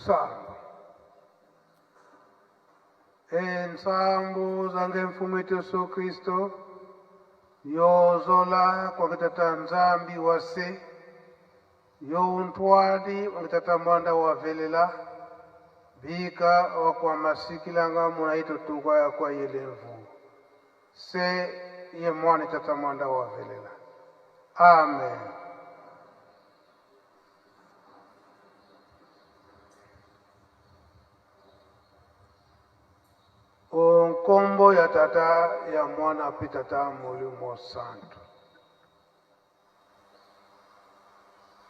Tusamba. E nsambo zange mfumu wetu Yesu Kristo, yozola kwa tata Nzambi wase, yo untwali wa tata mwanda wa velela, bika wa kwa masikilanga munaito tukwa ya kwa yelemvu. Se ye mwana tata mwanda wa velela. Amen. O nkombo ya Tata, ya Mwana mpe Tata Molimo Santu.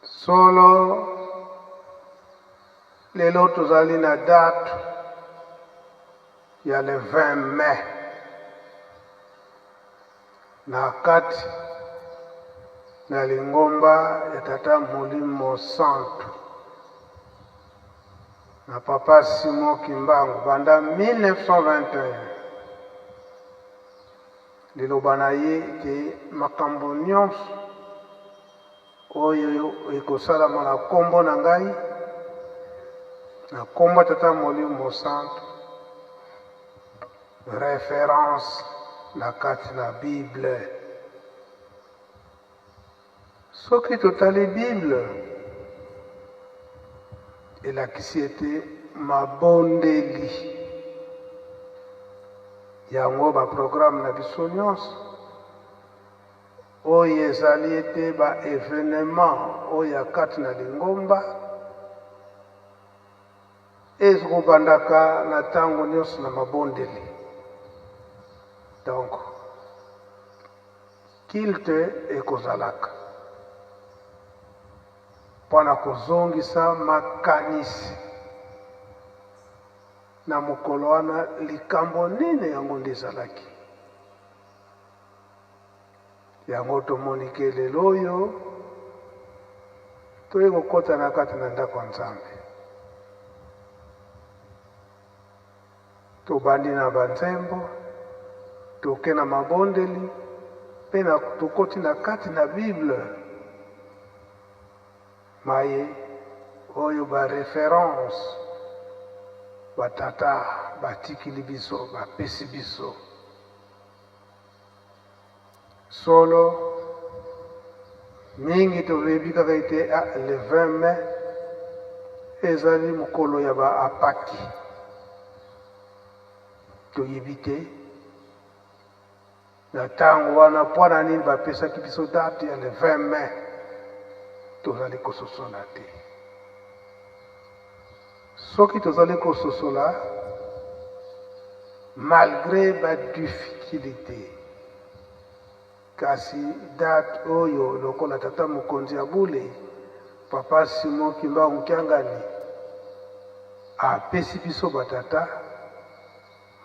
Solo lelo tozali na date ya le 20 mai na kati na lingomba ya Tata Molimo Santu na Papa Simon Kimbangu banda 1921. Liloba na ye ete makambo nyonso oyo ekosalama na nkombo na ngai, na nkombo ya Tata Molimo Mosantu, reference na kati na Bible. Soki totali Bible, elakisi ete mabondeli yango ba programme na biso nyonso oyo ezali ete ba evenement oyo ya kati na lingomba Ezkobandaka na tango nionso na mabondeli. Donc culte ekozalaka pona kozongisa makanisi na mokolo wana likambo nini yango nde ezalaki. Yango tomoni ke lelo oyo toye kokota na kati na ndako ya Nzambe. Tobandi na banzembo, toke na mabondeli mpe na tokoti na kati na Bible maye oyo ba reference batata batikili biso, bapesi biso. Solo, mingi toyebi kaka ete ah, le 20 mai ezali mokolo ya ba apaki. Toyebi te na ntango wana mpo na nini bapesaki biso date ya le 20 mai, tozali kososola te. Soki tozali kososola Malgre ba difficultes kasi date oyo lokola tata mokonzi ya bule papa Simon Kimbangu Kiangani apesi biso ba tata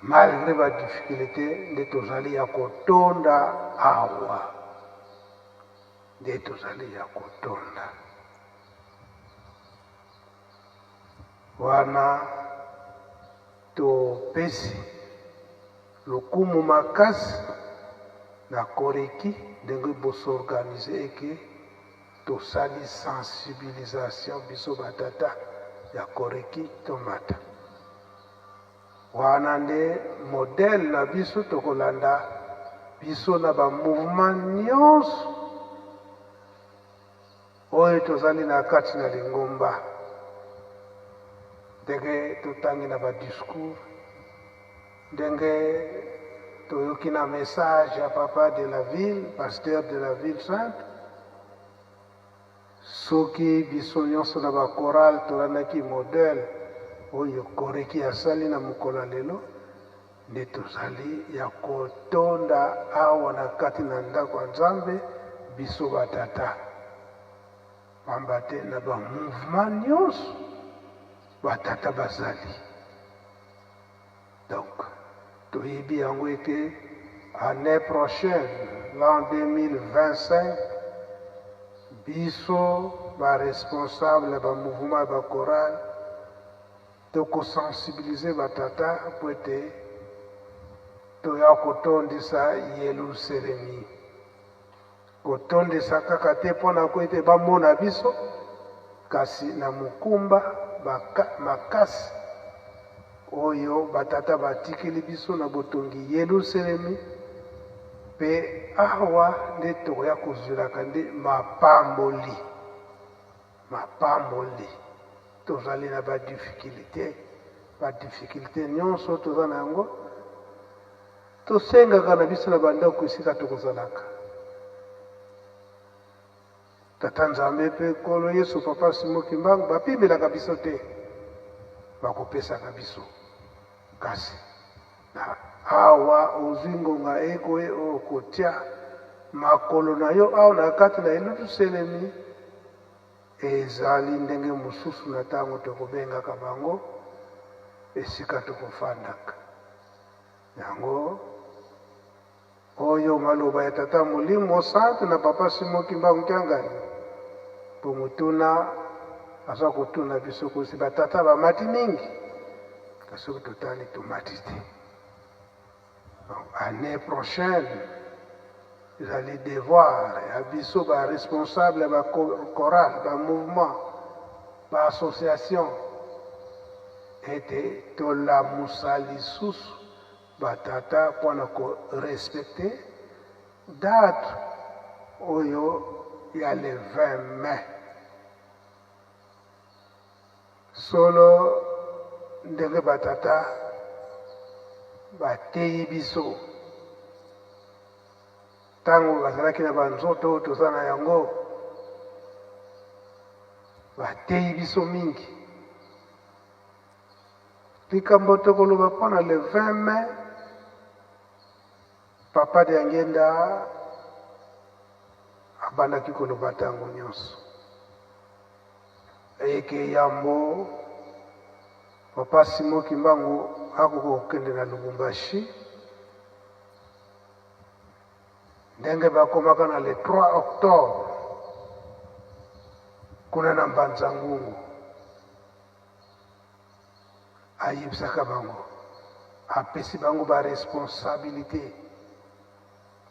malgre ba difficultes nde tozali ya kotonda awa nde tozali ya kotonda wana. Topesi lokumu makasi na Koreki ndenge bo s'organiser et que tosali sensibilisation biso ba tata ya Koreki tomata. Wana nde modèle na biso tokolanda biso na ba mouvements nionso oyo tozali na kati na lingomba. Ndenge totangi na ba discours, ndenge toyoki na message ya papa de la ville, pasteur de la ville sainte, soki biso nyonso na ba chorale tolandaki modèle oyo Koreki asali na mokolo ya lelo, nde tozali ya kotonda awa na kati na ndako ya Nzambe, biso ba tata. Pamba te na ba mouvement nionso ba tata bazali. Donc toyebi yango ete annee prochaine l'an 2025 biso ba responsable ya ba mouvement ya ba chorale toko sensibiliser ba tata mpo ete toya kotondisa Yelusalemi. Kotondisa kaka te mpo na ko ete bamona biso, kasi na mokumba. makasi oyo batata batikeli biso na botongi Yelusalemi, mpe awa nde tokoya kozwelaka nde mapamboli. Mapamboli. Tozali na ba difficultes, ba difficultes nyonso toza na yango, tosengaka na biso na bandako esika tokozalaka. Tata Nzambe mpe Nkolo Yesu, Papa Simon Kimbangu bapimelaka biso te, bakopesaka biso. Kasi na awa ozwi ngonga ekoye okotia makolo na yo awa na kati na Yelusalemi, ezali ndenge mosusu na ntango tokobengaka bango esika tokofandaka. Yango Oyo maloba ya Tata Molimo Santu na Papa Simon Kimbangu Kiangani po motuna aza kotuna biso kosi ba tata bamati mingi kasi soki totali tomati te. Donc annee prochaine ezali devoir ya biso ba responsable ya ba chorale, ba mouvement, ba association ete tolamusa lisusu Ba tata pona ko respecter date oyo ya le 20 mai. Solo ndenge ba tata bateyi biso tango bazalaki na ba nzoto oyo toza na yango, bateyi biso mingi. Likambo tokoloba mpo na le 20 mai, Papa Diangienda abandaki koloba ntango nyonso eke yambo Papa Simon Kimbangu akoka kokende na Lubumbashi ndenge bakomaka na le 3 octobre kuna na Mbanza Ngungu. Ayebisaka bango, apesi bango ba responsabilite,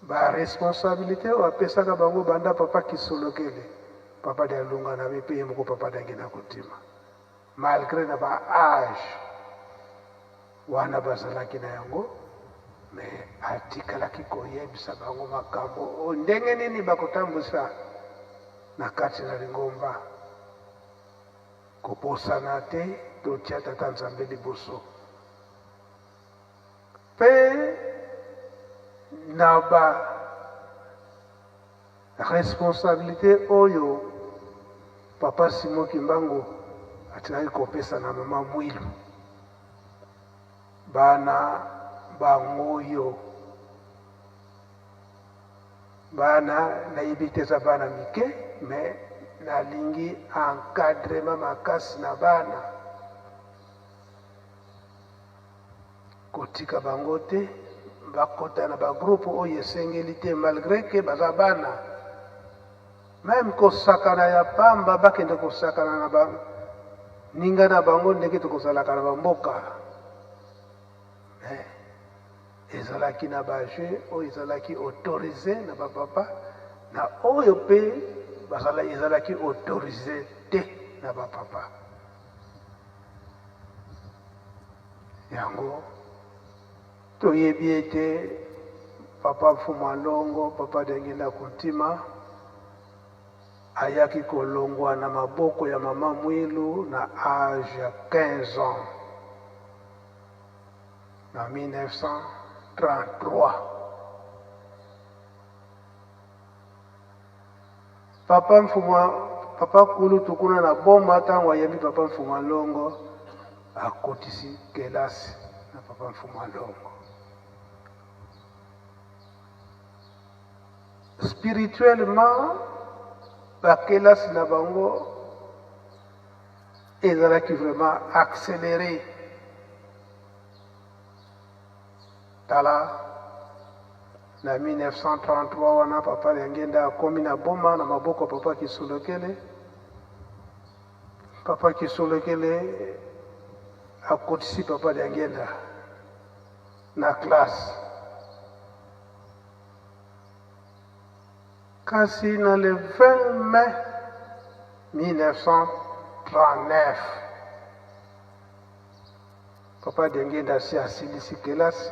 ba responsabilite oyo apesaka bango banda papa Kisolokele, papa Dialungana na mpe ye moko papa Diangienda Kuntima, malgre na ba age wana bazalaki na yango, mais atikalaki koyebisa bango makambo oyo ndenge nini bakotambwisa na kati na lingomba. Kobosana te totia Tata Nzambe liboso pe na ba responsabilite oyo Papa Simon Kimbangu atikaki kopesa na Mama Mwilu bana bango oyo bana nayebi te eza bana mike mais nalingi encadrement makasi na bana kotika bango te bakota na bagroupe oyo esengeli te malgré ke baza bana meme kosakana ya pamba bakende kosakana na baninga na bango ndenge tokozalaka na bamboka. Mais ezalaki na ba jeux oyo ezalaki autorise na ba papa na oyo pe bazala ezalaki autorise te na ba papa. Yango toyebi ete papa Mfumu Alongo, papa Diangienda Kuntima ayaki kolongwa na maboko ya mama Mwilu na age ya 15 ans. Na 1933, Papa Mfuma, Papa Kulutu kuna na Boma, ntango ayambi Papa Mfuma Longo, akotisi kelasi na Papa Mfuma Longo. Spirituellement, bakelasi na bango ezalaki vraiment accelere. Tala na 1933 wana Papa Diangienda akomi na Boma na maboko ya Papa Kisolokele. Papa Kisolokele akotisi Papa Diangienda na classe. Kasi na le 20 mai 1939. Papa Diangienda asi asilisi kelasi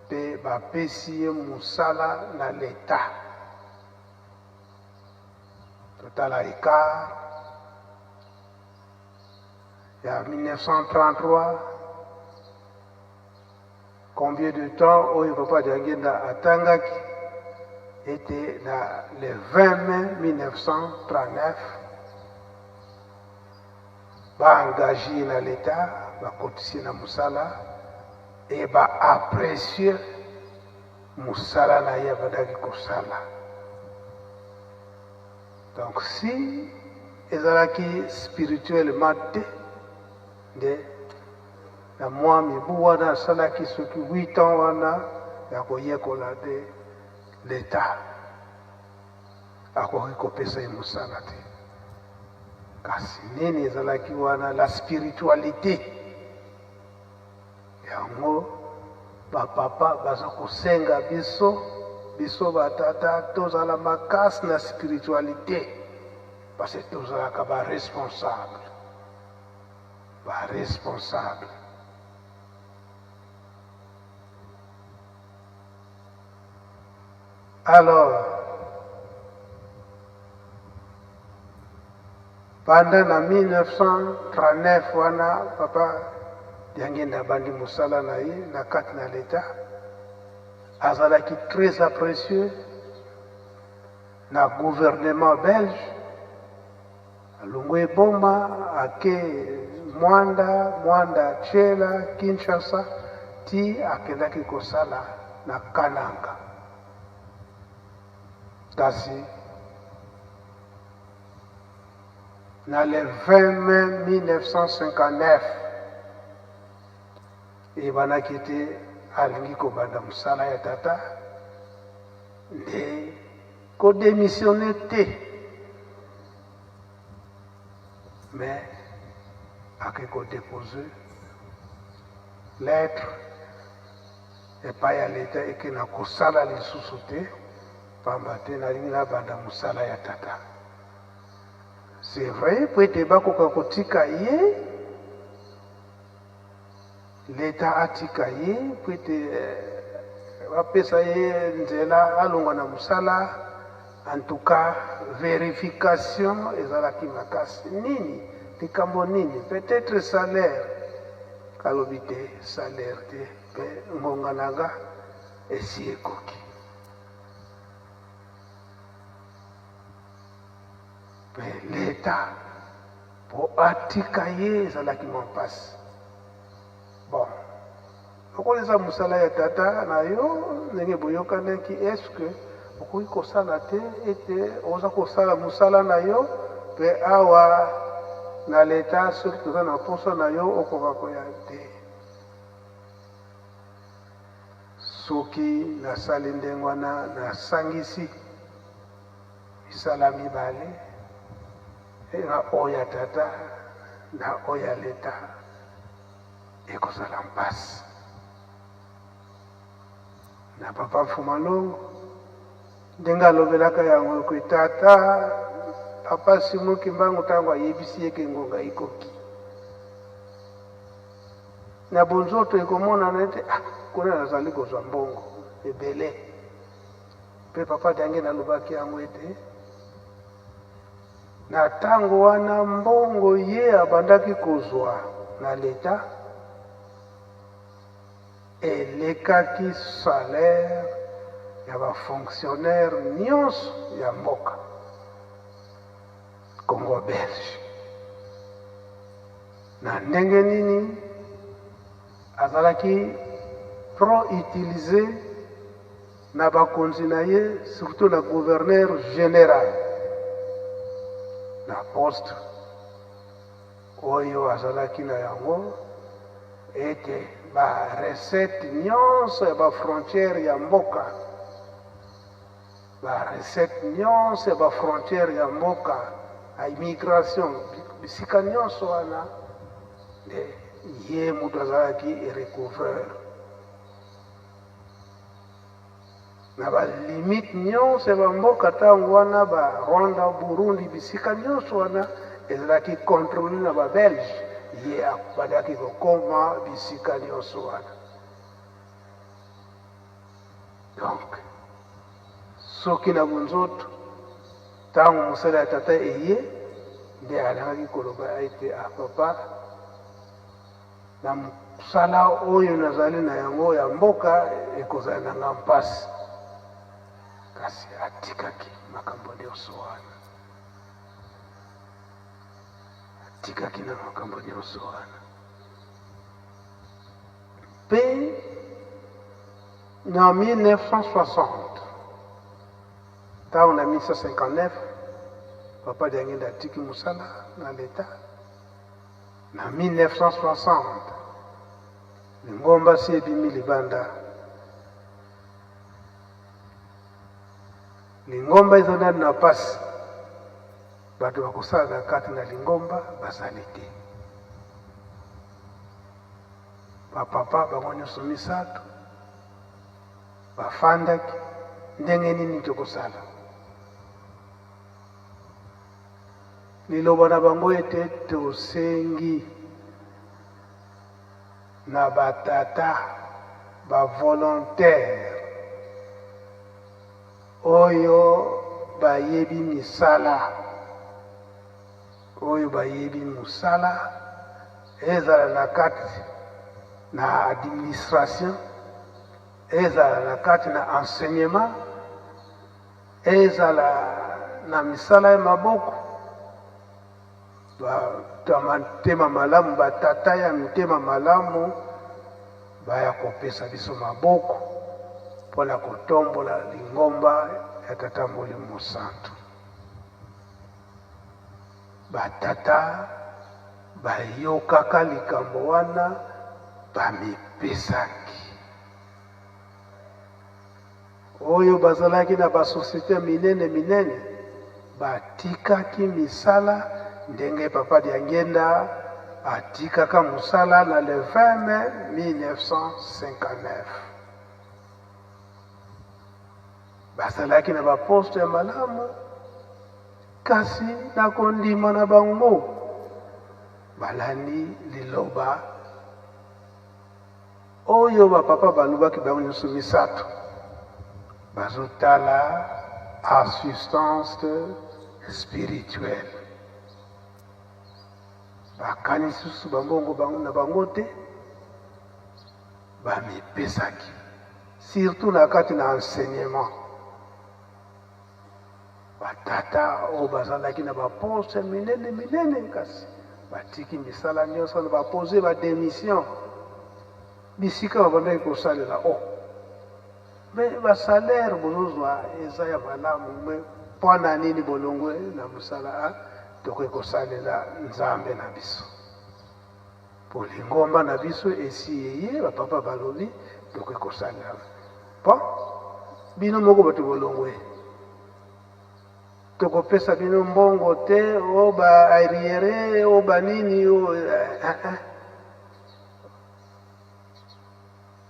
mpe bapesi ye mosala na l'Etat. Totala ecart ya 1933, combien de temps oyo Papa Diangienda atangaki ete na le 20 mai 1939 ba engage ye na l'Etat, bakotisi ye na mosala et ba apprecier mosala na ye abandaki kosala. Donc si ezalaki spirituellement te nde na mwa mibu wana asalaki soki 8 ans wana ya koyekola nde l'Etat akoki kopesa ye mosala te. Kasi nini ezalaki wana? La spiritualité. Yango ba papa baza kosenga biso, biso ba tata tozala makasi na spiritualité parce que tozalaka ba responsable, ba responsable. Alors banda na 1939 wana papa Diangienda abandi mosala na ye na kati na l'Etat, azalaki très apprécieux na gouvernement belge. Alongwe Boma ake Mwanda, Mwanda Tshela, Kinshasa ti akendaki kosala na Kananga. Kasi na le 20 mai 1959 eyebanaki ete alingi kobanda mosala ya tata nde ko demissionner te mais ake ko deposer lettre epai ya leta eke na kosala lisusu te pamba te nalingi nabanda mosala ya tata. C'est vrai po ete bakoka kotika ye, leta atika ye po ete bapesa ye nzela alongwa na mosala. En tout cas verification ezalaki makasi. Nini likambo nini? Peut-être salaire. Alobi te salaire te, pe ngonga na nga esi ekoki. Pe leta po atika ye ezalaki mwa mpasi. Bon, lokola eza mosala ya tata na yo ndenge boyokanaki, est-ce que okoki kosala te ete oza kosala mosala na yo pe awa na leta soki toza na mposa na yo okoka koya te? Soki nasali ndenge wana, nasangisi misala mibale, na oyo ya tata na oyo ya leta, ekozala mpasi. Na papa Mfumalongo ndenge alobelaka yango ke tata papa Simon Kimbangu ntango ayebisi ye ke ngonga ekoki na bonzoto ekomonana ete ah, kuna nazali kozwa mbongo ebele. Mpe papa Diangienda alobaki yango ete na ntango wana mbongo ye abandaki kozwa na leta elekaki salaire ya ba fonctionnaires nyonso ya mboka Congo belge. Na ndenge nini azalaki trop utiliser na bakonzi na ye, surtout na gouverneur general na poste oyo azalaki na yango, ete ba recette nyonso ya ba frontière ya mboka, ba recette nyonso ya ba frontière ya mboka ya immigration, bisika nyonso wana nde ye moto azalaki recouvreur na ba limite nyonso ya ba mboka. Ntango wana ba Rwanda, Burundi, bisika nyonso wana ezalaki contrôle na ba Belge. Ye abandaki kokoma bisika nyonso wana. Donc soki na bonzoto ntango mosala ya tata eye, nde alingaki koloba ete ah, papa, na mosala oyo nazali na yango ya mboka ekozala na nga mpasi. Kasi atikaki makambo nyonso wana, atikaki na makambo nyonso wana. Mpe na 1960, ntango na 1959 papa Diangenda atiki mosala na leta, na 1960 lingomba si ebimi libanda. Lingomba eza nanu na pasi, bato bakosala na kati na lingomba bazali te. Bapapa bango nyonso misato bafandaki, ndenge nini tokosala? Liloba na bango ete tosengi na batata ba volontaire oyo bayebi misala, oyo bayebi mosala, ezala na kati na administration, ezala na kati na enseignement, ezala na misala ya maboko, bato ya mitema malamu, batata ya mitema malamu baya kopesa biso maboko mpo na kotombola lingomba ya Tata Molimo Mosantu. Batata bayokaka likambo wana, bamipesaki. Oyo bazalaki na basosiete minene minene batikaki misala, ndenge Papa Diangienda atikaka mosala na le 20 mai 1959. Bazalaki na baposte ya malamu, kasi na kondima na bango balandi liloba oyo bapapa balobaki. Bango nyonso misato bazotala assistance spirituelle, bakanisi susu bambongo bango na bango te, bamipesaki surtout na kati na enseignement. Batata oyo bazalaki na baposte minene minene, kasi batiki misala nyonso na bapose bademission bisika babandaki kosalela. O me basalaire bozozwa eza ya malamu, me mpo na nini bolongwe na mosala? A tokoki kosalela Nzambe na biso po lingomba na biso esi eye. Bapapa balobi tokoki kosalela po bino moko bato bolongwe, tokopesa bino mbongo te, o ba arriéré, o banini, o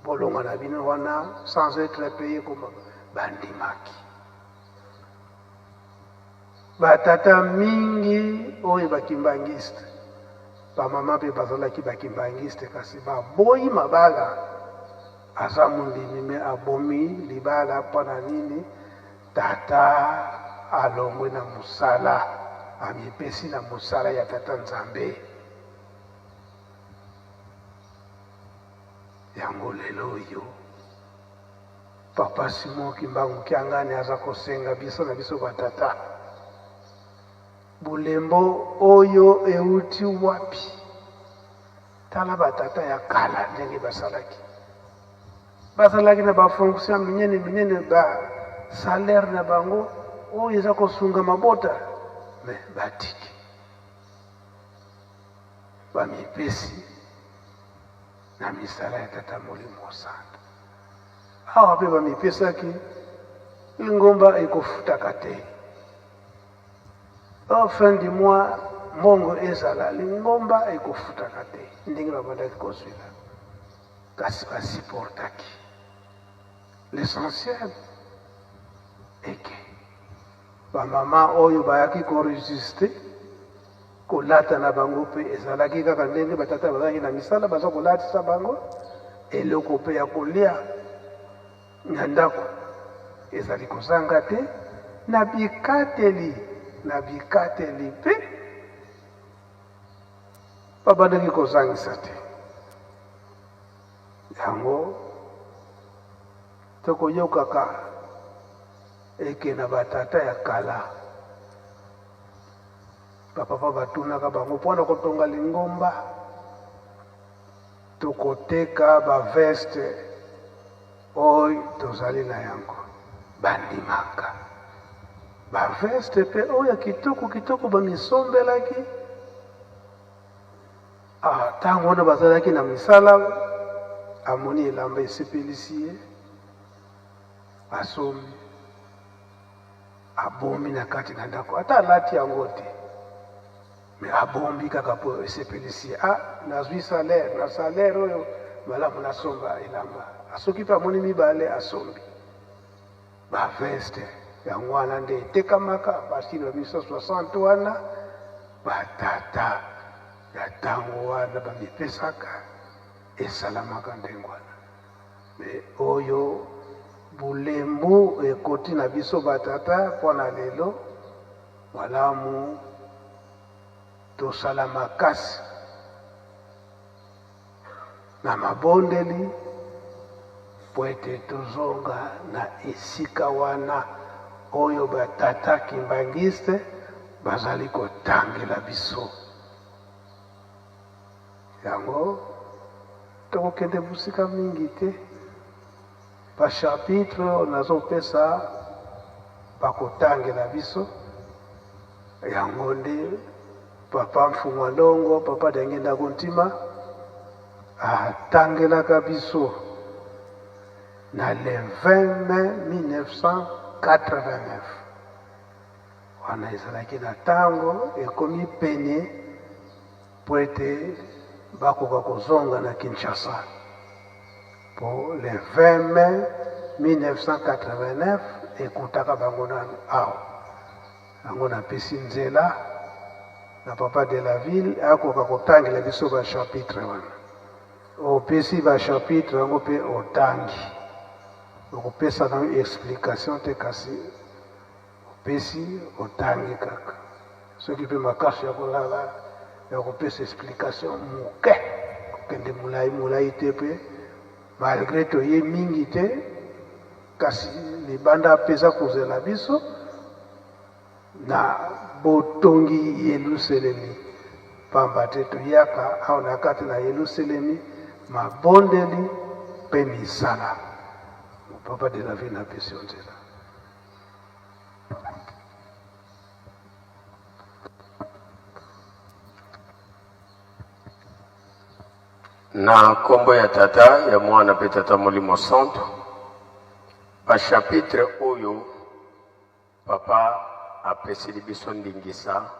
bolonga na bino wana sans être payé. Koma bandimaki batata mingi oyo bakimbangiste, bamama mpe bazalaki bakimbangiste, kasi baboyi mabala. Aza mondimi me abomi libala. Mpo na nini? Tata alongwe na mosala, amipesi na mosala ya Tata Nzambe. Yango lelo oyo Papa Simon Kimbangu Kiangani aza kosenga biso na biso batata, bolembo oyo euti wapi? Tala batata ya kala ndenge basalaki, bazalaki na bafonction minene minene, basalaire na bango oyo eza kosunga mabota, me batiki, bamipesi na misala ya Tata Molimo Santo. Awa mpe bamipesaki, lingomba ekofutaka te. O fin du mois mbongo ezala, lingomba ekofutaka te ndenge babandaki kozwila, kasi basupportaki. L'essentiel eke bamama oyo bayaki koresiste. Kolata na bango mpe ezalaki kaka ndenge batata bazalaki na misala, baza kolatisa bango eloko mpe ya kolia na ndako ezali kozanga te, na bikateli na bikateli mpe babandaki kozangisa te. Yango tokoyokaka eke na batata ya kala, bapapa batunaka bango mpo na kotonga lingomba, tokoteka baveste oyo tozali na yango. Bandimaka baveste mpe oyo ya kitoko kitoko bamisombelaki. Ah, ntango wana bazalaki na misala, amoni elamba esepelisi ye, asombi, abombi na kati na ndako, ata alati yango te, me abombi kaka mpo esepelisi ye. Ah, nazwi salaire, na salaire oyo malamu nasomba elamba. Soki mpe amoni mibale, asombi baveste. Yango wana nde etekamaka partir ya 1960 wana. Batata ya ntango wana bamipesaka, esalamaka ndenge wana. Me oyo bulembu ekoti na biso batata mpo na lelo, malamu tosala makasi na mabondeli mpo ete tozonga na esika wana oyo batata kimbanguiste bazali kotangela biso yango. Tokokende mosika mingi te, bachapitre oyo nazopesa bakotangela biso yango nde papa Mfumua Longo, papa Diangienda Kuntima atangelaka biso na le 20 mai 1989. Wana ezalaki na ntango ekomi pene mpo ete bakoka kozonga na Kinshasa, mpo le 20 mai 1989 ekutaka bango nanu awa. Yango napesi nzela na papa de la ville akoka kotangela biso ba chapitre wana. Opesi ba chapitre yango mpe otangi, okopesa na explication te, kasi opesi otangi kaka. Soki mpe makasi ya kolala ya kopesa explication moke, kokende molai molai te, mpe malgre toye mingi te, kasi libanda mpenza kozela biso na botongi Yelusalemi, pamba te toyaka awa na kati na Yelusalemi mabondeli mpe misala. Papa de la ville napesi yo nzela. Na nkombo ya Tata, ya Mwana mpe Tata Molimo Santu, bachapitre oyo papa apeseli biso ndingisa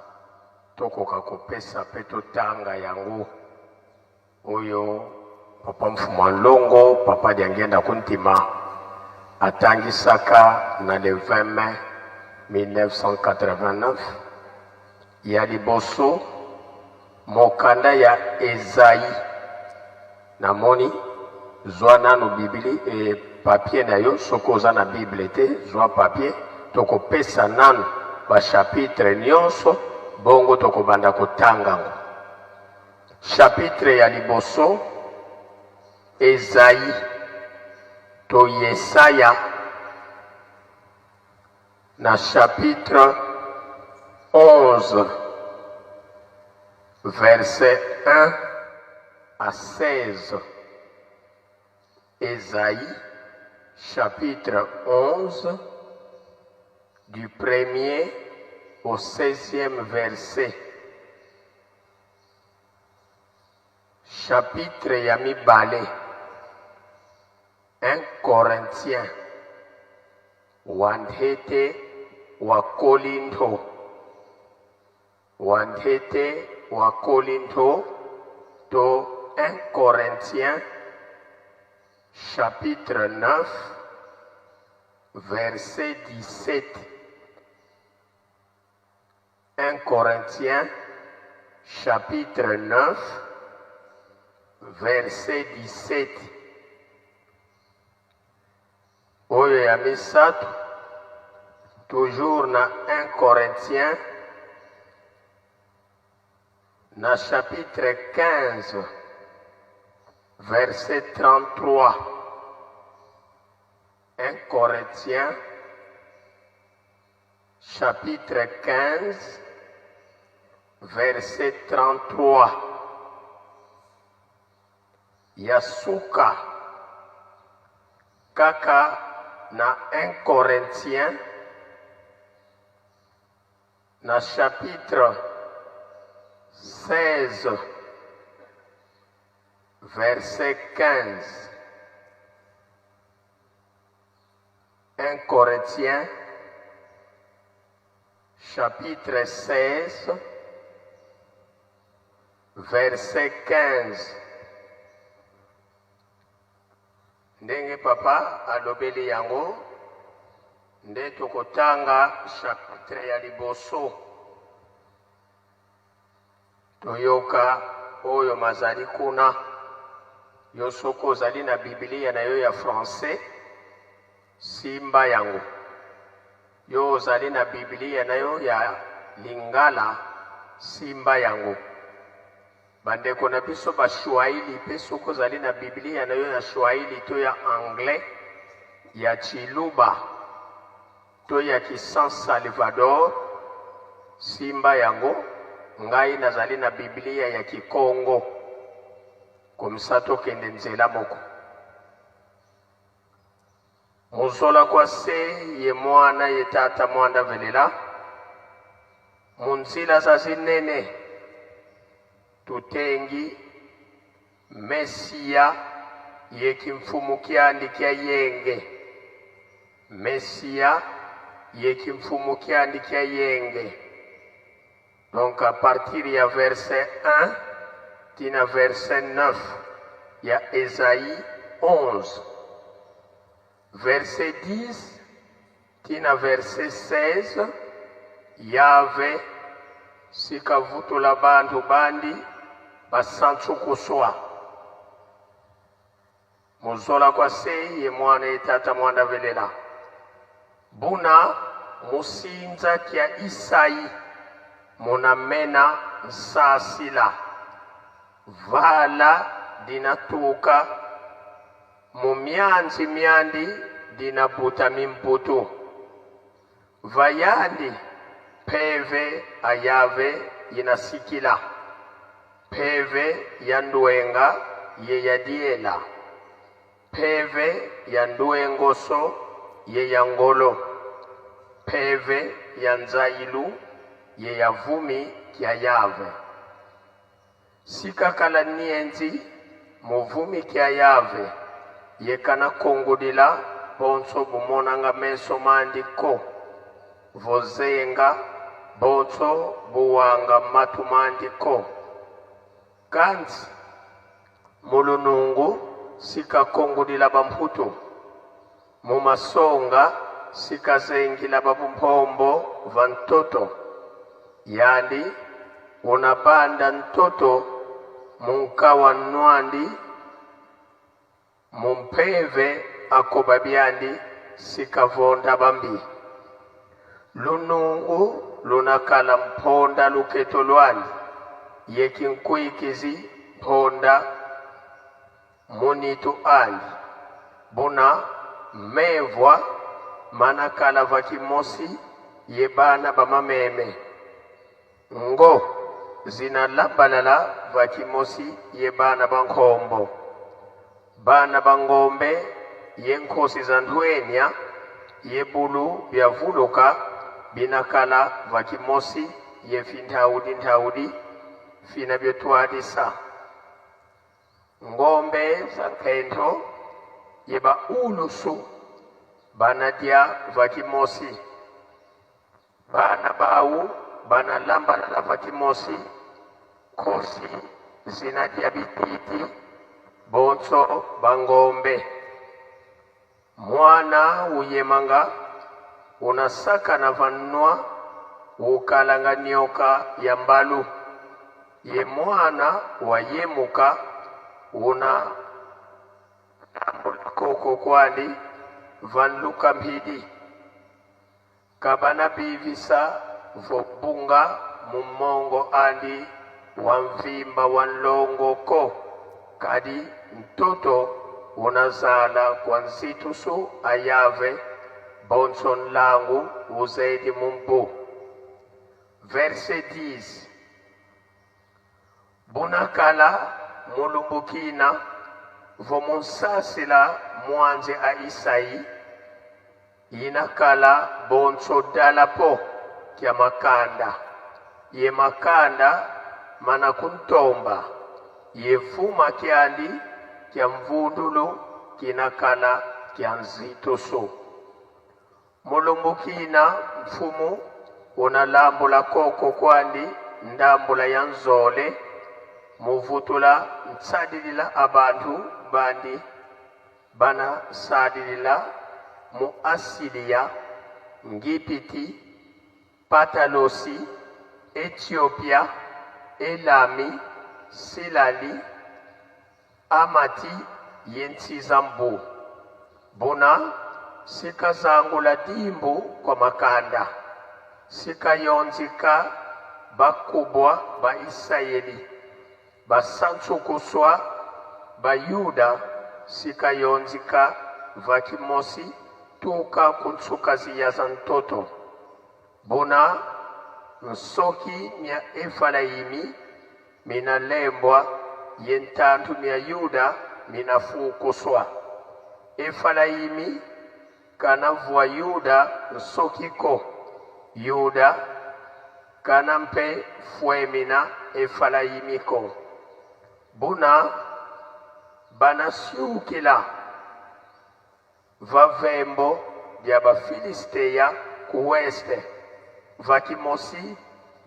tokoka kopesa mpe totanga yango, oyo papa Mfumua Nlongo, papa Diangienda Kuntima atangisaka na le 20 mai 1989. Ya liboso, mokanda ya Ezayi. Namoni, zwa nanu bibili e papier na yo, soki oza na Bible te, zwa papier, tokopesa nanu ba chapitre nyonso, bongo tokobanda kotanga ngo. Chapitre ya liboso, Ezayi to Yesaya na chapitre 11 verset 1 à 16. Esaïe chapitre 11 du premier au 16e verset. Chapitre ya mibale, 1 Corinthiens Wanthete wa Kolinto, Wanthete wa Kolinto to 1 Corinthiens chapitre 9 verset 17. 1 Corinthiens chapitre 9 verset 17. Oyo ya misato, toujours na 1 Corinthiens na chapitre 15 verset 33. 1 Corinthiens chapitre 15 verset 33. Ya suka, kaka na 1 Corinthiens na chapitre 16 verset 15. 1 Corinthiens chapitre 16 verset 15. Ndenge papa alobeli yango nde tokotanga chapitre ya liboso, toyoka oyo mazali kuna. Yo soki ozali na Biblia na yo ya français, simba yango. Yo ozali na Biblia na yo ya lingala, simba yango. Bandeko na biso baswahili mpe, soki ozali na Biblia na yo ya swahili to ya anglais, ya chiluba to ya kisan Salvador, simba yango. Ngai nazali na Biblia ya kikongo, komisa tokende nzela moko. Muzola kwa se ye mwana ye tata mwanda velela munzila za zinene tutengi Mesiya ye kimfumu kyandi kya yenge. Mesiya ye kimfumu kyandi kya yenge. Donc à partir ya verset 1 tina verset 9 ya Esaïe 11, verset 10 tina verset 16. Yave sikavutula bantu bandi basansukuswa. Muzola kwa se ye mwana ye tata mwanda velela buna musinza kya Isai munamena nsasila vala dinatuka mu myanzi myandi dinabuta mimputu vayandi peve ayave yinasikila peve ya ndwenga ye yadiela peve ya ndwengoso ye ya ngolo peve ya nzailu ye ya vumi kya yave. Sikakala nienzi muvumi kya yave yekana kongudila bonso bumonanga meso mandi ko vozenga bonso buwanga matu mandi ko. Kanzi mulunungu sikakongudila bamputu mumasonga sikazengila babumpombo va ntoto yandi unabanda ntoto munkawa nwandi mumpeve akoba byandi sikavonda bambi. Lunungu lunakala mponda luketo lwandi yekinkwikizi mponda munitu andi buna mevwa manakala vakimosi ye bana bamameme ngo zinalabalala vakimosi ye bana bankhombo bana bangombe ye nkosi za nthwenya ye bulu byavuluka binakala vakimosi ye finthaudi nthaudi fina byotwalisa ngombe za nkhentho ye baulusu banadya vakimosi bana bawu banalambalala vakimosi nkosi zinadya bititi bonso bangombe. Mwana uyemanga unasaka na vanwa ukalanga nyoka ya mbalu. Ye mwana wa yemuka una koko kwandi vanluka mphidi kabana bivisa vobunga mumongo andi wa mvimba wa nlongo ko kadi ntoto unazala kwa nzitusu ayave bonso nlangu uzedi mumbu. Verset 10. Bunakala mulumbukina vomunsasila mwanze a Isayi inakala bonso dalapo kya makanda ye makanda mana kuntomba ye fuma kyandi kya mvundulu kinakala kya nzitusu. Mulumbukina mfumu unalambula koko kwandi ndambula ya nzole muvutula nsadilila abantu bandi bana sadilila mu Asilia, Ngipiti, Patalosi, Ethiopia, Elami, Silali, Amati ye Nsizambu. Buna sikazangula dimbu kwa makanda sikayonzika bakubwa ba Isayeli basansukuswa ba Yuda sikayonzika vakimosi tuka kunsukazi ya zantoto buna nsoki mya Efalaimi minalembwa ye ntantu mya Yuda minafukuswa. Efalaimi kana vua Yuda nsokiko Yuda kana mpe fuemina Efalaimiko buna banasiukila vavembo dia Bafilisteya ku weste vakimosi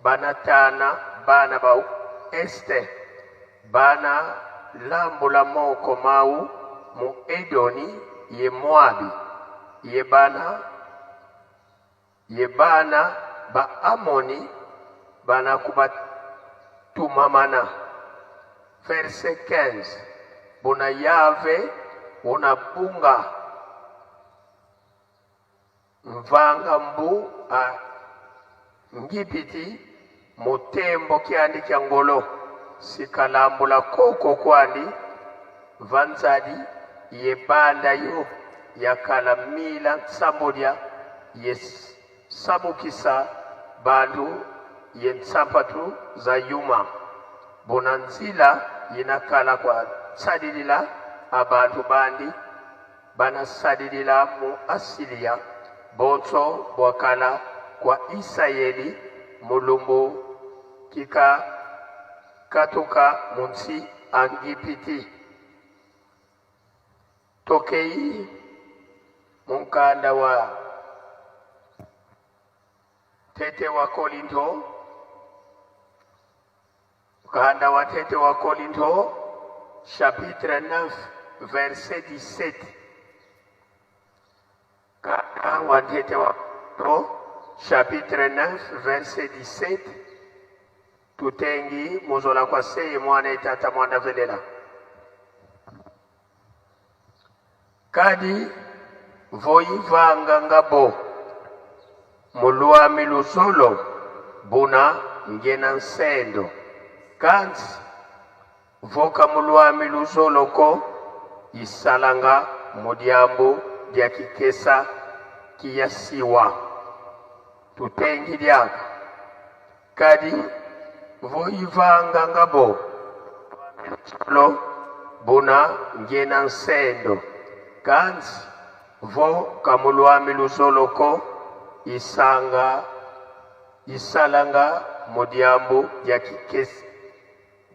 banatana bana ba este bana lambula moko mau mu Edoni ye Moabi ye bana ye bana ba Amoni bana kubatumamana. Verset 15. Buna Yave unabunga mvanga mbu a Ngipiti mutembo kyandi kya ngolo sikalambula koko kwandi vanzadi ye banda yo yakala mila nsambodia ye sabukisa bantu ye nsampatu za yuma bona nzila yinakala kwa tsadilila abantu bandi banasadilila mu Asilia bonso bwakala kwa Isayeli mulumbu kika katuka munsi Angipiti. Tokei munkanda wa Tete wa Korinto, mukanda wa Tete wa Korinto chapitre 9 verset 17. Mukanda wa Tete wa Korinto chapitre 9 verset 17 tutengi muzola kwa seye mwana etata mwana velela kadi voyivanga ngabo mulwami luzolo buna ngena nsendo kansi voka mulwami luzolo ko isalanga mudiambu dia kikesa kiyasiwa tutengi diaka kadi voyivanga ngabo lo buna ngena nsendo kansi vo kamulwami luzolo ko isanga isalanga mudiambu dia kikesi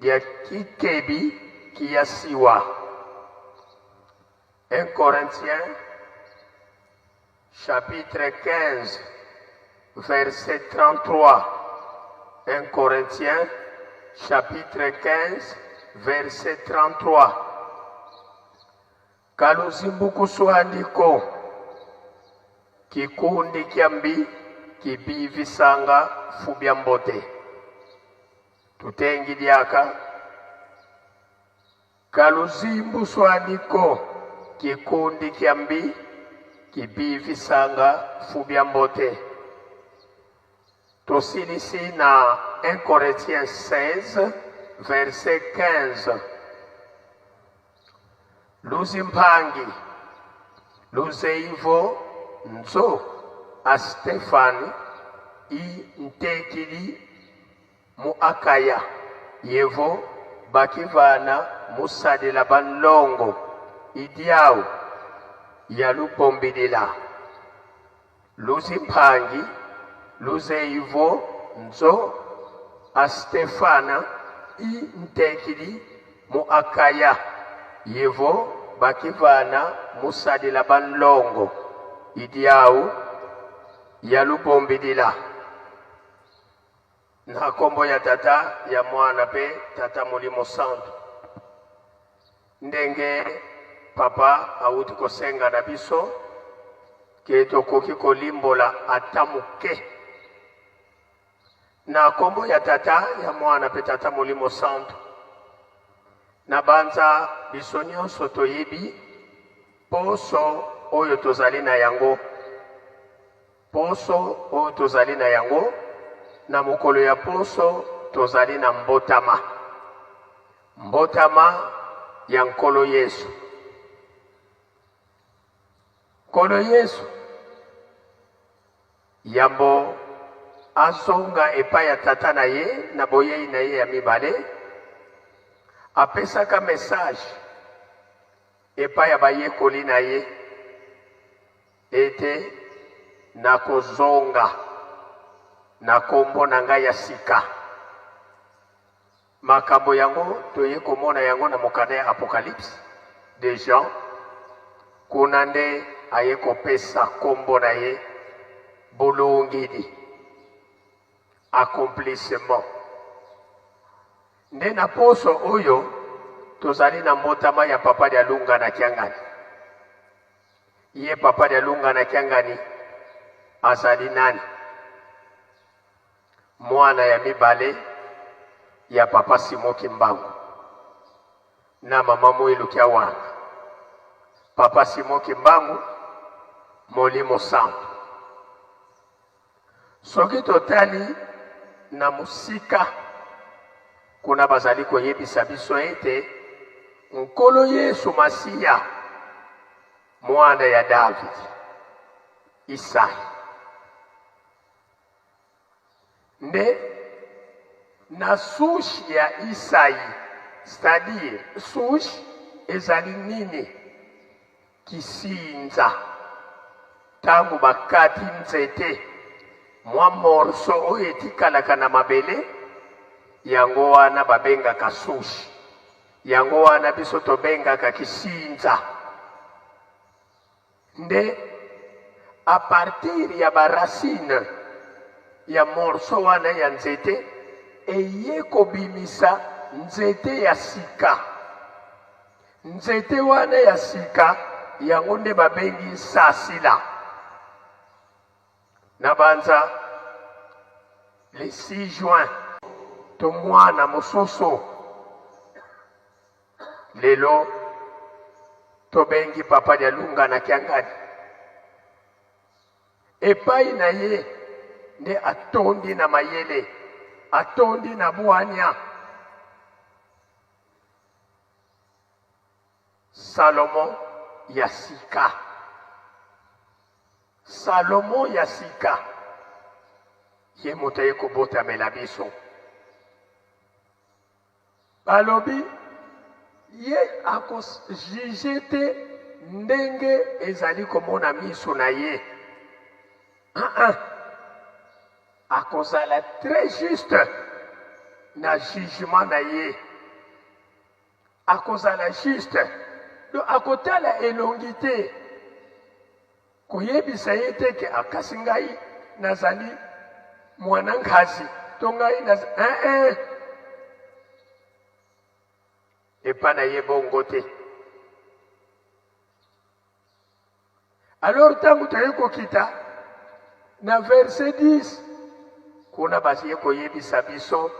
dia kikebi kiyasiwa. 1 Corinthiens chapitre 15 verset 33. 1 Corinthiens chapitre 15 verset 33. Kaluzimbukuswandiko kikundi kya mbi kibivisanga fubya mbote. Tutengi diaka kaluzimbu swaniko kikundi kya mbi kibivisanga fubya mbote. Tosilisi na 1 Corinthiens 16 verset 15. Luzimpangi luzeivo nzo a Stefani i ntekili mu Akaya yevo bakivana musadila banlongo idiau ya lubombilila. Luzimpangi luzeivo nzo a Stefana i ntekili mu Akaya yevo bakivana musadila banlongo idiau ya lubombilila. Na kombo ya Tata, ya Mwana pe Tata Molimo Santu. Ndenge Papa awuti kosenga na biso ke tokoki kolimbola ata moke. Na kombo ya Tata, ya Mwana pe Tata Molimo Santu. Na banza biso nyonso toyebi poso oyo tozali na yango. Poso oyo tozali na yango, na mokolo ya poso tozali na mbotama. Mbotama ya Nkolo Yesu. Nkolo Yesu yambo azonga epai ya tata na ye na boyei na ye ya mibale, apesaka message epai ya bayekoli na ye ete nakozonga na kombo na ngai ya sika. Makambo yango toye komona yango na mokanda ya Apocalypse de Jean, kuna nde aye kopesa kombo na ye bolongeli, accomplissement. Nde na poso oyo tozali na mbotama ya Papa Dialunga na Kiangani. Ye Papa Dialunga na Kiangani azali nani? Mwana ya mibale ya Papa Simon Kimbangu na Mama Muilu Kiawanga. Papa Simon Kimbangu Molimo Santu. Soki totali na mosika kuna, bazali koyebisa biso ete Nkolo Yesu Masiya, mwana ya Davidi, Isai, nde na souche ya Isai, c'est-à-dire souche ezali nini? Kisinza. Tango bakati nzete, mwa morceau oyo etikalaka na mabele, yango wana babengaka souche. Yango wana biso tobengaka kisinza. Nde a partir ya ba racine ya morceau wana ya nzete eye kobimisa nzete ya sika. Nzete wana ya sika yango nde babengi nsasila. Na banza le 6 juin to mwana mosusu lelo tobengi Papa Dialunga na Kiangani. Epai na ye nde atondi na mayele, atondi na bwania. Salomo ya sika. Salomo ya sika, ye moto aye kobotamela biso. Balobi ye ako juge te ndenge ezali komona miso na ye. Ah ah. Akozala très juste na jugement na ye. Akozala juste. Donc akotala elongi te. Koyebisa ye te ke akasi ah, ngai nazali mwana nkazi to ngai naz... eh, eh. Epa na ye bongo te. Alors ntango toye kokita na verset 10 kuna baye koyebisa biso.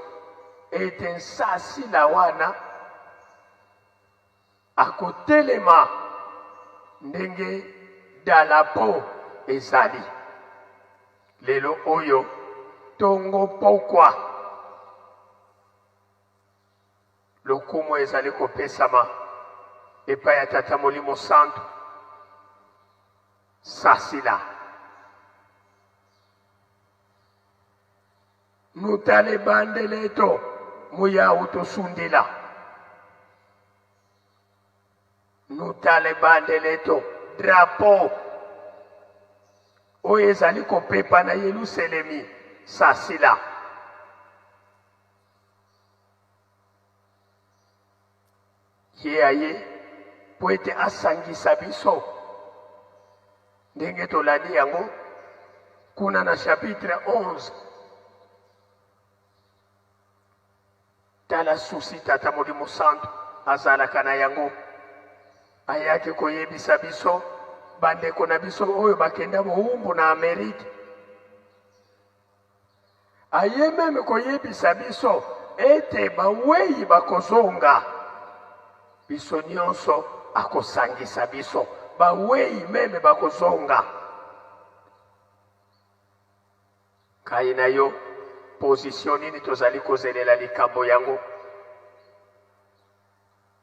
ete nsasila wana akotelema ndenge dalapo ezali lelo oyo tongo pokwa. Lokumu ezali kopesama epai ya Tata Molimo Santu. Sasila. Nutale bandeleto muyau tosundila. Nutale bandeleto drapeau oyo ezali kopepa na Yelusalemi. Sasila. Ye aye mpo ete asangisa biso, ndenge tolandi yango kuna na chapitre 11. Tala susi Tata Molimo Santu azalaka na yango. Ayaki koyebisa biso bandeko na biso oyo bakenda bowumbu na Amerike. Aye meme koyebisa biso ete bawei bakozonga. Biso nyonso akosangisa biso, bawei meme bakozonga. Ngai na yo, position nini tozali kozelela likambo yango?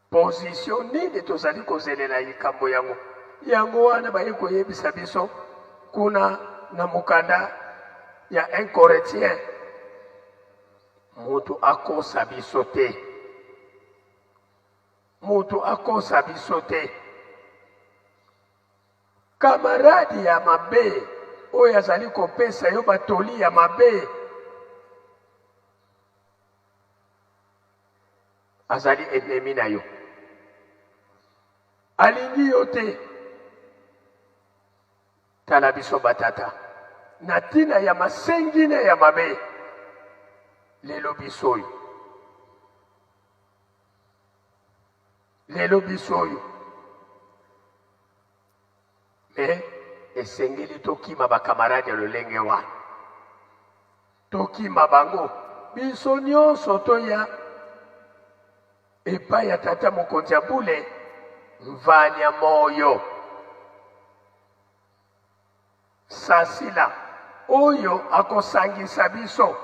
Position nini tozali kozelela likambo yango? Yango wana baye koyebisa biso kuna na mokanda ya 1 Corinthiens, moto akosa biso te, moto akosa biso te. Kamaradi ya mabe oyo azali kopesa yo batoli ya mabe azali ennemi na yo, alingi yo te. Tala biso batata na ntina ya masengine ya mabe lelo biso oyo, lelo biso oyo me esengeli tokima bakamarade ya lolenge wana, tokima bango biso nyonso toya epai ya tata mokonzi ya bule mvanya moyo sasila oyo akosangisa biso.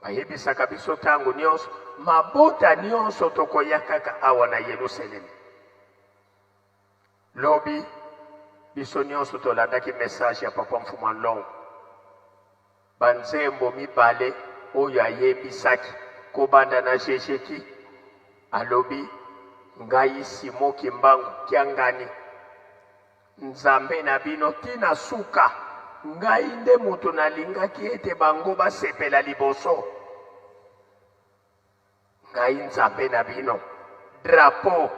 Bayebisaka biso ntango nyonso, mabota nyonso tokoya kaka awa na Yelusalemi. Lobi biso nyonso tolandaki message ya Papa Mfuma Nlongo, banzembo mibale oyo ayebisaki kobanda na Jejeki. Alobi, ngai Simon Kimbangu Kiangani, Nzambe na bino tina suka, ngai nde moto nalingaki ete bango basepela liboso. Ngai Nzambe na bino. Drapeau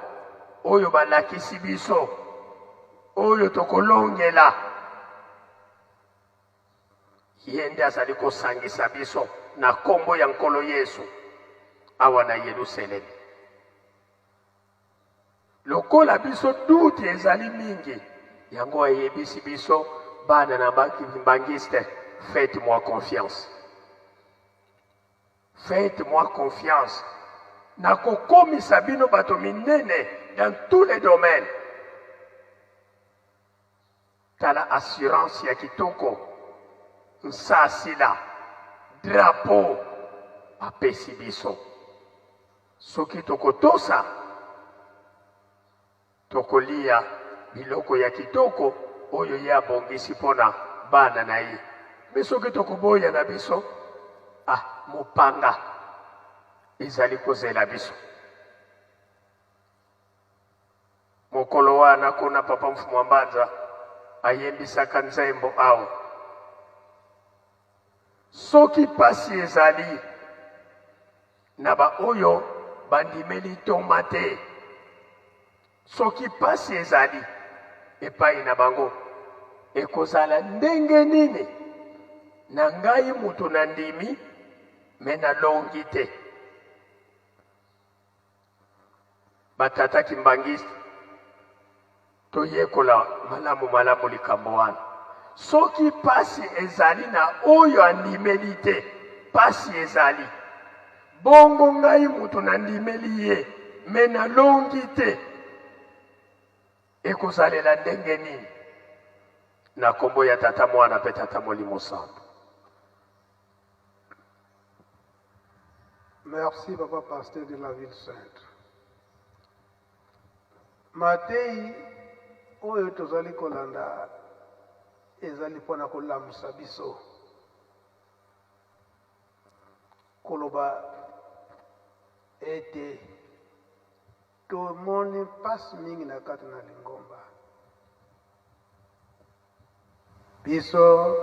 oyo balakisi biso, oyo tokolongela, ye nde azali kosangisa biso na kombo ya Nkolo Yesu awa na Yelusalemi. Lokola biso duti ezali mingi, yango ayebisi biso bana na bangiste, faites-moi confiance. Faites-moi confiance. Nakokomisa bino bato minene dans tous les domaines. Tala assurance ya kitoko, nsasila, drapeau apesi biso. Soki tokotosa, tokolia biloko ya kitoko oyo ye abongisi mpo na bana na ye. Me soki tokoboya na biso, ah, mopanga ezali kozela biso. Mokolo wana kuna Papa Mfumu wa Mbanza ayembisaka nzembo awa, soki pasi ezali na ba oyo bandimeli ntoma te, soki pasi ezali epai na bango, ekozala ndenge nini na ngai moto nandimi me nalongi te? Batata kimbangiste, toyekola malamu malamu likambo wana. Soki pasi ezali na oyo andimeli te, pasi ezali. Bongo ngai moto nandimeli ye, me nalongi te, ekozalela ndenge nini? Na kombo ya Tata, Mwana mpe Tata Molimo Santu. Merci papa pasteur de la ville sainte. Mateyi oyo tozali kolanda ezali mpo na kolamusa biso, koloba ete tomoni mpasi mingi na kati na lingomba. Biso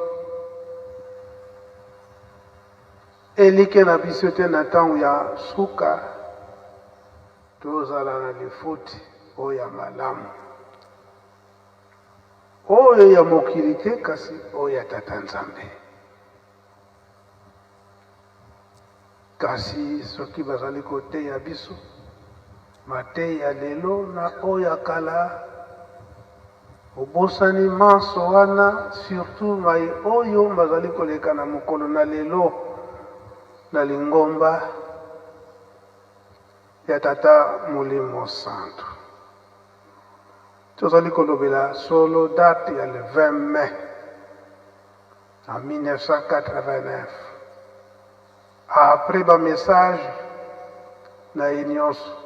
elikya na biso te na ntango ya suka tozala na lifuti oyo ya malamu, oyo ya mokili te, kasi oyo ya Tata Nzambe. Kasi soki bazali koteya biso mateyi ya lelo na oyo ya kala, obosani manso wana, surtout maye oyo mazali koleka na mokolo na lelo na lingomba ya Tata Molimo Santu. Tozali kolobela solo date ya le 20 mai en 1989. Après ba message na ye nionso,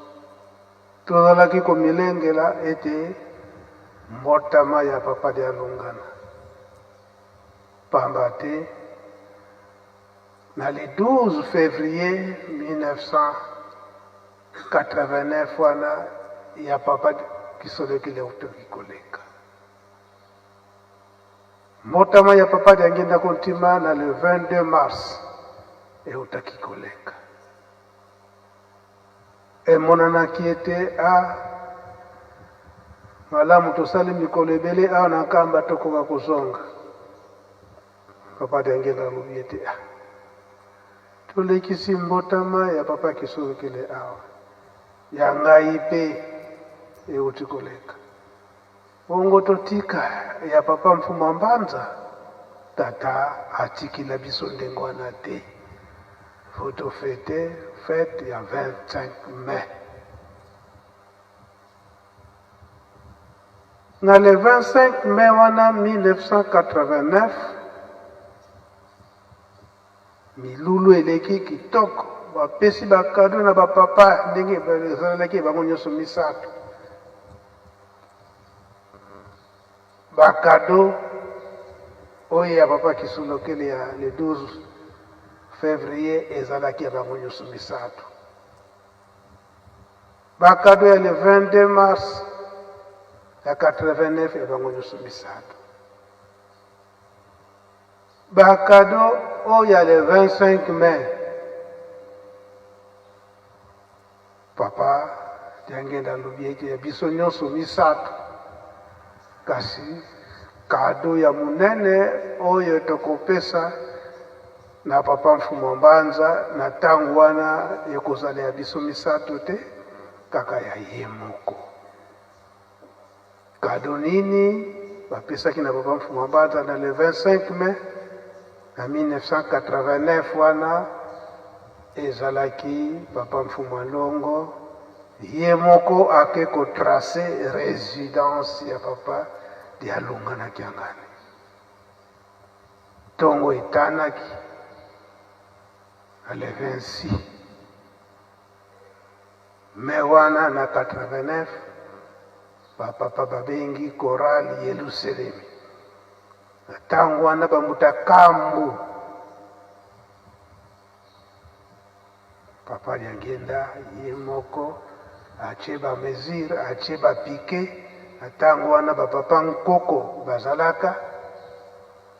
tozalaki komilengela ete mbotama ya Papa Dialungana. Pamba te, na le 12 fevrier 1989 wana ya Papa Kisolokele eutaki koleka. Mbotama ya Papa Diangienda Kuntima na le 22 mars eutaki koleka. Emonanaki ete a malamu tosali mikolo ebele awa na Nkamba tokoka kozonga. Papa Diangienda alobi ete a tolekisi mbotama ya Papa Kisolokele awa, ya ngai pe euti koleka. Bongo totika ya papa Mfuma Mbanza? Tata atikila biso ndenge wana te. Faut to feter fete ya 25 mai. Na le 25 mai wana 1989, milulu eleki kitoko, bapesi ba cadeau na ba papa ndenge ezalelaki bango nyonso misato. Ba cadeau oyo ya papa Kisolokele ya le 12 fevrier ezalaki ya bango nyonso misato. Ba cadeau ya le 22 mars ya 89 ya bango nyonso misato. Ba cadeau oyo ya le 25 mai Papa Diangenda alobi ete ya biso nyonso misato, kasi kado ya monene oyo tokopesa na Papa Mfumu Mbanza na ntango wana ekozala ya biso misato te, kaka ya ye moko. Kado nini bapesaki na Papa Mfumu Mbanza na le 25 mai na 1989 wana ezalaki Papa Mfumu Longo ye moko ake ko tracer residence ya Papa Dialunga na Kiangani. Tongo etanaki na le 26 mai wana na 89, ba papa babengi chorale Yelusalemi. Na tango wana bambuta kambu Papa Diangienda ye moko atie ba mesure, atie ba piquet. Na tango wana ba papa nkoko bazalaka,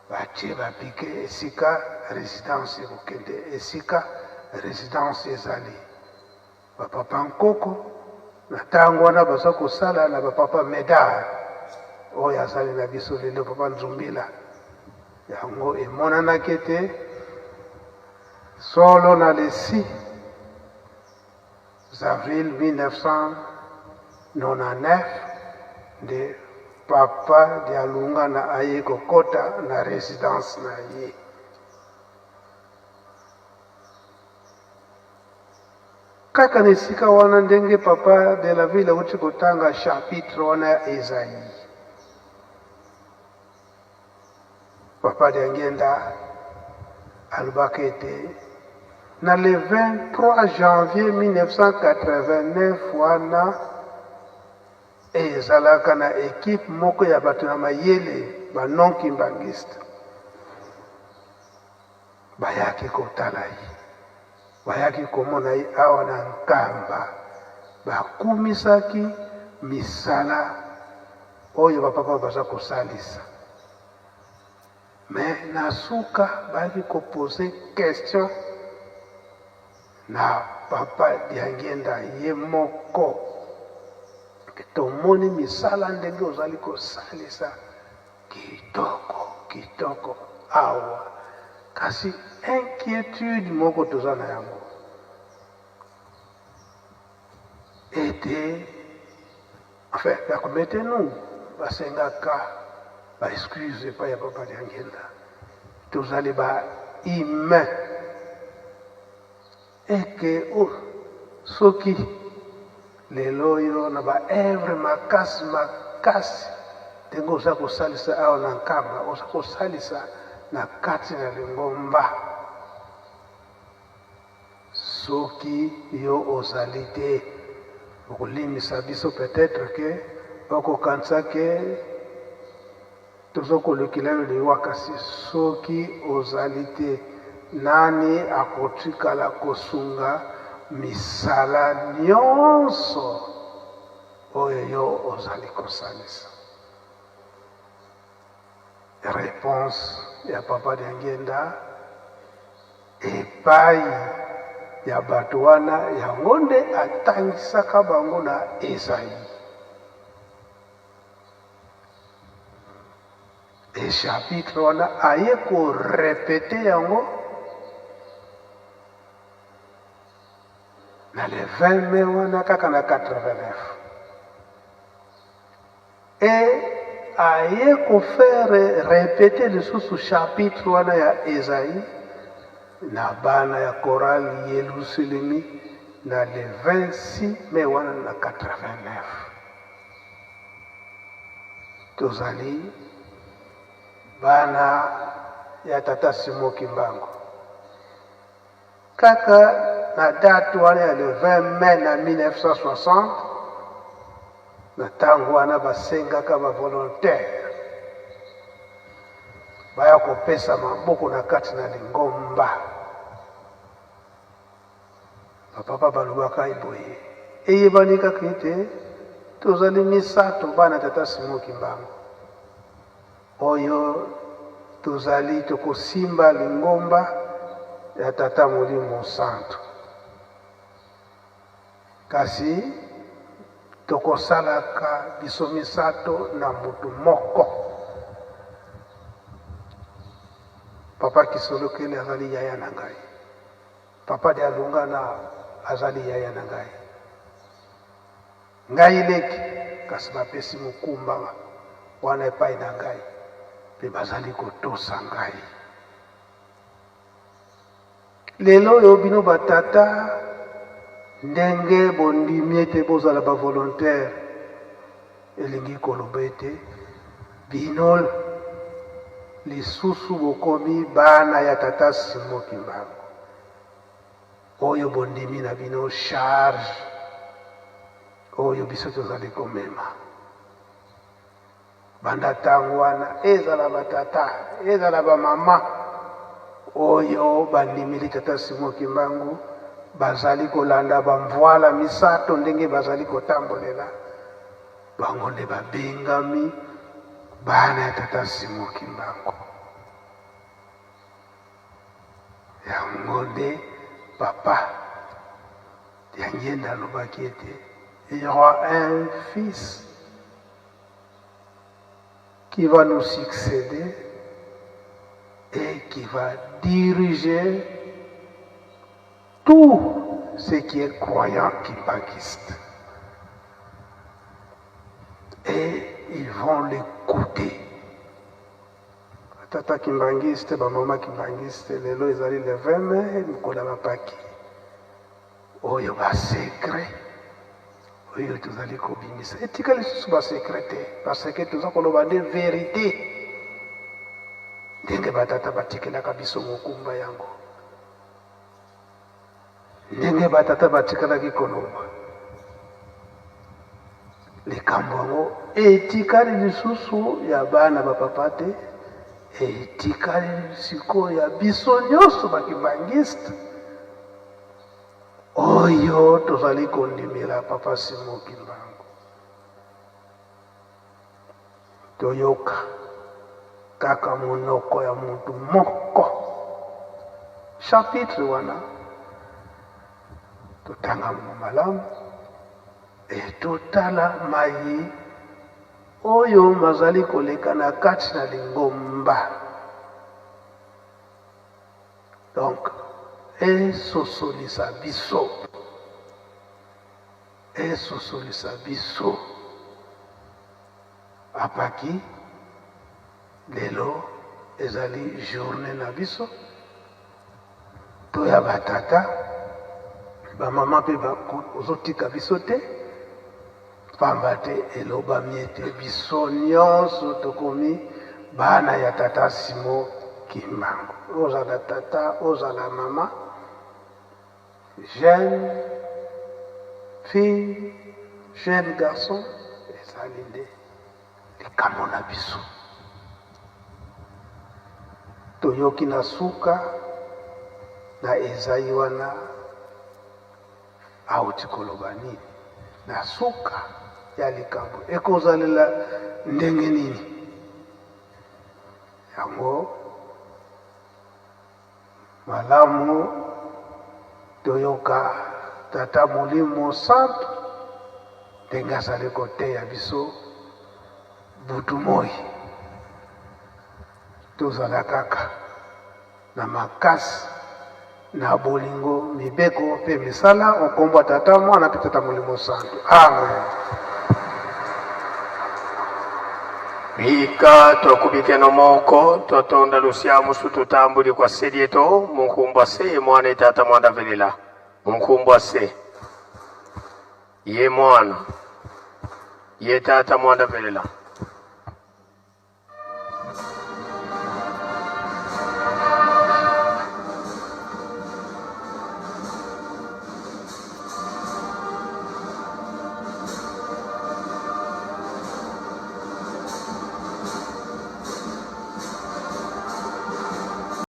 batie ba piquet esika residence ekokende, esika residence ezali. Ba papa nkoko na tango wana baza kosala na ba papa Medard oyo azali na biso lelo, papa Nzumbila. Yango emonanaki ete solo na le 6 avril 1999 nde papa Dialungana aye kokota na residence na ye. Kaka na esika wana ndenge papa de la ville auti kotanga chapitre wana ya Esaïe, papa Diangienda alobaka ete na le 23 janvier 1989 wana ezalaka na ekipe moko ya bato na mayele ba non kimbanguiste bayaki kotala ye, bayaki komona ye awa na Nkamba, bakumisaki misala oyo bapapa baza kosalisa. Mais na suka bayaki kopose question na papa Diangienda ye moko, tomoni misala ndenge ozali kosalisa kitoko kitoko awa, kasi inquiétude moko toza na yango ete enfin permettez-nous basengaka ba excuse epai ya papa Diangienda, tozali ba humain eke oh, soki lelo oyo na ba œuvre makasi makasi ndenge oza kosalisa awa na Nkamba, oza kosalisa na kati na lingomba, soki yo ozali te okolimisa biso peut-être ke okokanisa ke tozokolukila yo liwa, kasi soki ozali te nani akotikala kosunga misala nyonso oyo yo ozali kosalisa? Réponse ya papa Diangienda epai ya bato wana, yango nde atangisaka bango na Esaïe. E chapitre wana aye korepete yango na le 20 mai wana kaka na 89, e aye kofaire répéter lisusu chapitre wana ya Esaïe na bana ya chorale Yelusalemi na le 26 mai wana na 89. Tozali bana ya tata Simon Kimbangu. Kaka na date wana ya le 20 mai na 1960, na ntango wana basengaka ba volontaire baya kopesa maboko na kati na lingomba. Bapapa balobaka boye, eyebani kaka ete tozali misato bana tata Simon Kimbangu oyo tozali tokosimba lingomba ya tata Molimo Santu, kasi tokosalaka biso misato na mutu moko. Papa Kisolokele azali yaya na ngai, papa de Alungana azali yaya na ngai, ngai leki, kasi bapesi mokumba wana epai na ngai mpe bazali kotosa ngai. Lelo oyo bino batata ndenge bondimi ete bozala ba volontaire, elingi koloba ete bino lisusu bokomi bana ya tata Simon Kimbangu oyo bondimi na bino charge oyo biso tozali komema. Banda ntango wana, ezala batata ezala bamama oyo bandimeli tata Simon Kimbangu bazali kolanda bamvwala misato ndenge bazali kotambolela bango, nde babengami bana ya tata Simon Kimbangu. Yango nde papa Diangienda alobaki ete il y aura un fils qui va nous succéder et qui va diriger tout ce qui est croyant kimbanguiste. Et ils vont l'écouter. Tata kimbanguiste, bamama kimbanguiste, lelo ezali le 20 mai, mokolo ya bapaki. Oyo ba secret oyo tozali kobimisa etikali lisusu ba secret te, parce que toza koloba nde verite ndenge batata batikelaka biso mokumba yango, ndenge batata batikalaki koloba likambo yango etikali lisusu ya bana ba papa te, etikali sikoyo ya biso nyonso bakimbangiste oyo tozali kondimela Papa Simon Kimbangu. Toyoka kaka monoko ya mutu moko chapitre wana, totanga yango malamu e totala maye oyo mazali koleka na kati na lingomba. Donc esosolisa biso, esosolisa biso apaki lelo ezali journée na biso to ya batata bamama mpe ozotika biso te Pamba te elobami ete biso nionso tokomi bana ya tata Simon Kimbangu. Ozala tata, ozala mama, jeune fille, jeune garçon, ezali nde likambo na biso. Toyoki na suka na Ezayi wana. Auti koloba nini? Na suka ya likambo ekozalela ndenge nini? Yango malamu toyoka Tata Molimo Santu ndenge azali koteya biso butu moi. Tozala kaka na makasi na bolingo, mibeko mpe misala o nkombo ya Tata, Mwana mpe Tata Molimo Santu. Amen. Bika tokubikeno moko totonda lusia musu tutambuli kwa selieto munkumbwa se ye mwana ye tata mwanda velela munkumbwa se ye mwana ye tata mwanda velela.